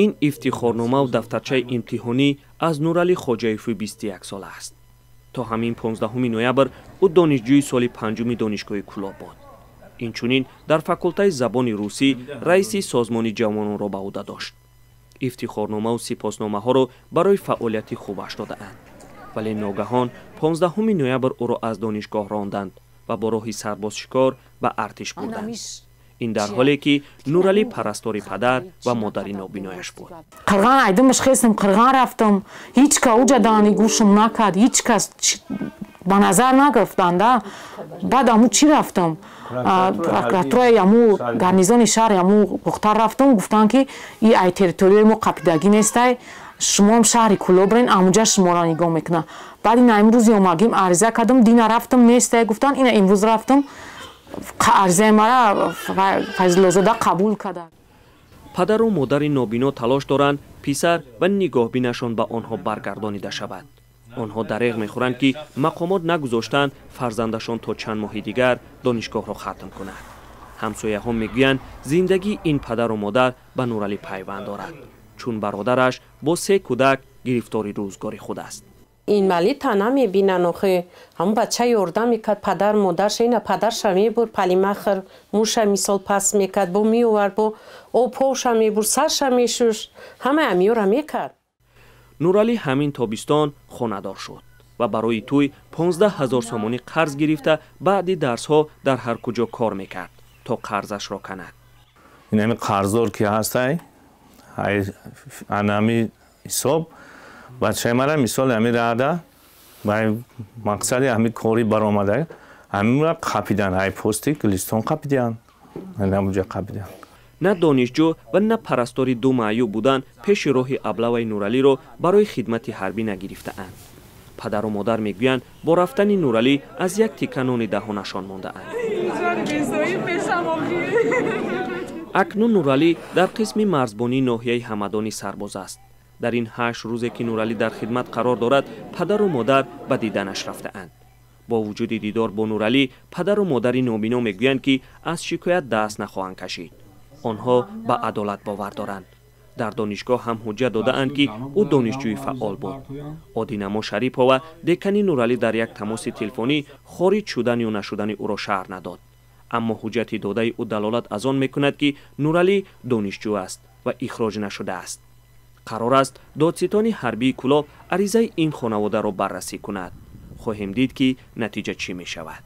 Ин ифтихорномаву дафтарчаи имтиҳонӣ аз Нуралӣ Хоҷаеви 21-сола аст. То ҳамин 15 ноябр ӯ донишҷӯи соли панҷуми донишгоҳи Кӯлоб буд. Инчунин дар факултаи забони русӣ раиси созмони ҷавононро ба ӯҳда дошт. Ифтихорномаву сипосномаҳоро барои фаъолияти хубаш додаанд, вале ногаҳон 15 ноябр ӯро аз донишгоҳ ронданд ва бо роҳи сарбозшикор ба артиш бурданд. Ин дар ҳоле ки Нуралӣ парастори падар ва модари нобинояш буд. Қирған айдимаш хестам, қирған рафтам, ҳеҷ ка уҷа даани гӯшам накард, ҳеҷ кас ба назар нагирифтанда. Баъд аму чӣ рафтам, прокуратураи аму гарнизони шаҳри аму Бохтар рафтам, гуфтанд, ки и ай территорияи мо қапидагӣ нестай, шумоам шаҳри Кӯлобрен, амуҷа шуморо нигоҳ мекунад. Баъд ина имрӯз омагим, ариза кардам, дина рафтам, нестай гуфтанд. Ина имрӯз рафтам, аризаи мара Файзуллозода қабул карда. Падару модари нобино талош доранд, писар ва нигоҳбинашон ба онҳо баргардонида шавад. Онҳо дареғ мехӯранд, ки мақомот нагузоштанд фарзандашон то чанд моҳи дигар донишгоҳро хатм кунад. Ҳамсояҳо мегӯянд, зиндагии ин падару модар ба Нуралӣ пайванд дорад, чун бародараш бо се кӯдак гирифтори рӯзгори худ аст. Инвалидта намебинанд охи. Ҳамун бача ёрдам мекард падар модарша. Ина падарша мебурд парикмахер, мӯша мисол пас мекард, бо меовард, бо обҳоша мебурд, сарша мешушт, ҳамаи амиёра мекард. Нуралӣ ҳамин тобистон хонадор шуд ва барои тӯй 15 ҳазор сомонӣ қарз гирифта, баъди дарсҳо дар ҳар куҷо кор мекард, то қарзашро канад. Инами қарздор ки ҳастай, анами ҳисоб бачаи мара мисоли ҳами рада ба мақсади ҳами кори баромада ҳамира қапидан, ай пости Гулистон қапидиан, ҳамуҷа қапидан. На донишҷӯ ва на парастори ду маъюб будан пеши роҳи аблаваи Нуралиро барои хидмати ҳарбӣ нагирифтаанд. Падару модар мегӯянд, бо рафтани Нуралӣ аз як тика нони даҳонашон мондаанд. Акнун Нуралӣ дар қисми марзбонии ноҳияи Ҳамадонӣ сарбоз аст. Дар ин 8 рӯзе, ки Нуралӣ дар хидмат қарор дорад, падару модар ба диданаш рафтаанд. Бо вуҷуди дидор бо Нуралӣ, падару модари нобино мегӯянд, ки аз шикоят даст нахоҳанд кашид. Онҳо ба адолат бовар доранд. Дар донишгоҳ ҳам ҳуҷҷат додаанд, ки ӯ донишҷӯи фаъол буд. Одинамо Шарипова, декани Нуралӣ, дар як тамоси телефонӣ хориҷ шудан ё нашудани ӯро шарҳ надод, аммо ҳуҷҷати додаи ӯ далолат аз он мекунад, ки Нуралӣ донишҷӯ аст ва ихроҷ нашудааст. Қарор аст, додситони ҳарбии Кӯлоб аризаи ин хонаводаро баррасӣ кунад. Хоҳем дид, ки натиҷа чӣ мешавад.